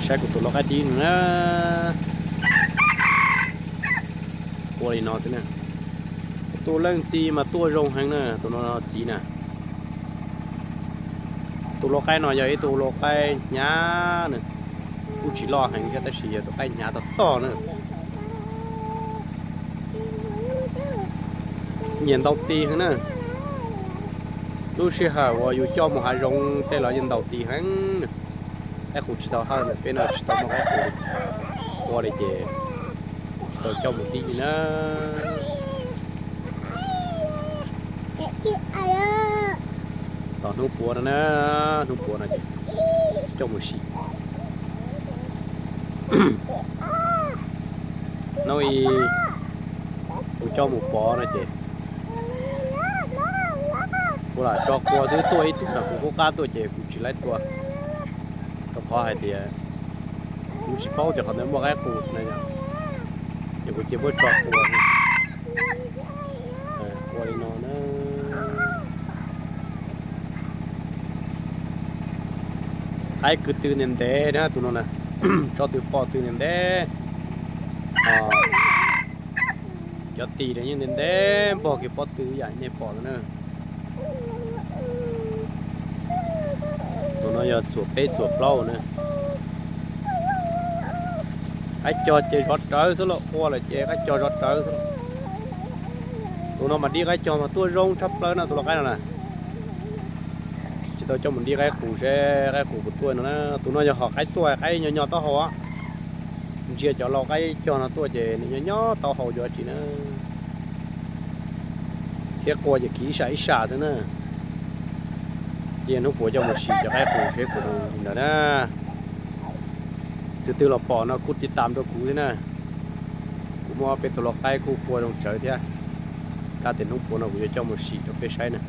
Saib kuv tus lau qaib dib no na. Ua li no xwb na. Tus leej txiv mas tuaj zoo heev na, tus no txiv na. Tus lau qaib no yog ib tug lau qaib hnyav na, kuj tsis loj heev thiab tab sis yog tus qaib hnyav tog tog na. Nyiam ntaus tis heev na. Lub sij hawm uas yus coj mus hav zoov tej los yeej ntaus tis heev na. Qaib qus tsis tau hawj ntawm peb no tsis tau muaj qaib qus li. Ua li ces tsis tau coj mus tib li na. Tos hnub puav no na, hnub puav no ces coj mus sim. Hnub ib kuv coj mus pov no ces kuv lam tso qua xwb, tuaj ib tug nram kuv qub qab tuaj ces kuv tsis laib tua, rau qhov hais tias kuv tsis paub tias qhov ntawd muaj qaib qus na, ces kuv cia muab tso qua. Qua li no na. Qaib kwv tw ntev ntev na tus no na, tso tw pom tw ntev ntev. Cov tis yeej ntev ntev npog kiag pob tw yam nej pom no na. Tus no yog txuam peb txuam plaub na. Qaib cog ces zov rawv xwb los, qua lawm ces qaib cog zov rawv xwb. Tus no mas dib qaib cog mas tuaj zoo tshaj plaws no tus lau qaib no na. Tsis tau coj mus dib qaib qus seb qaib qus puas tuaj no na. Tus no yog hom qaib tuaj, qaib nyob nyob taub hau. Ntsia cov lau qaib cog no tuaj ces nws nyob nyob taub hau yuav tsis na. Thiab qua ces khiv ib sab ib sab xwb na. Cia hnub puav coj mus sim cov qaib qus seb puas zoo li ntawd na. Tus twg los pom no kuj tiv tam rau kuv thiab na. Kuv muaj peb tus lau qaib kuj qua zoo tsawv thiab. Kaj tias hnub puav no kuv yuav coj mus sim rau peb saib na.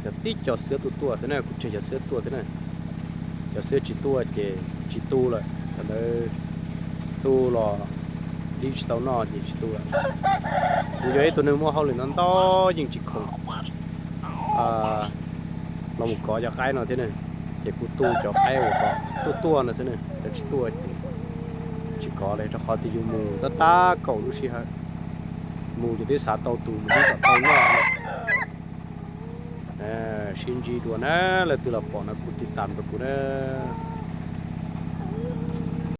Yog tib co xwb tuaj tuaj xwb na, kuv tseg cov xwb tuaj xwb na. Cov xwb tsis tuaj ces tsis tu lawm, cov ntawd tu los dib tsis tau noj ces tsis tu lawm. Kuv yog ib tug neeg muaj hauj lwm ntau ntau yeej tsis khoom los mus kov cov qaib no thiab na. Ces kuv tu cov qaib uas kom tuaj tuaj no xwb na, cov tsis tuaj ces tsis kov li, rau qhov tias yus mus tab tab kaum lub sij hawm, mus ces twb xav tau tus mus twb kom tau noj. Sib ntsib dua na, leej twg los pom no kuj tiv tam rau kuv na.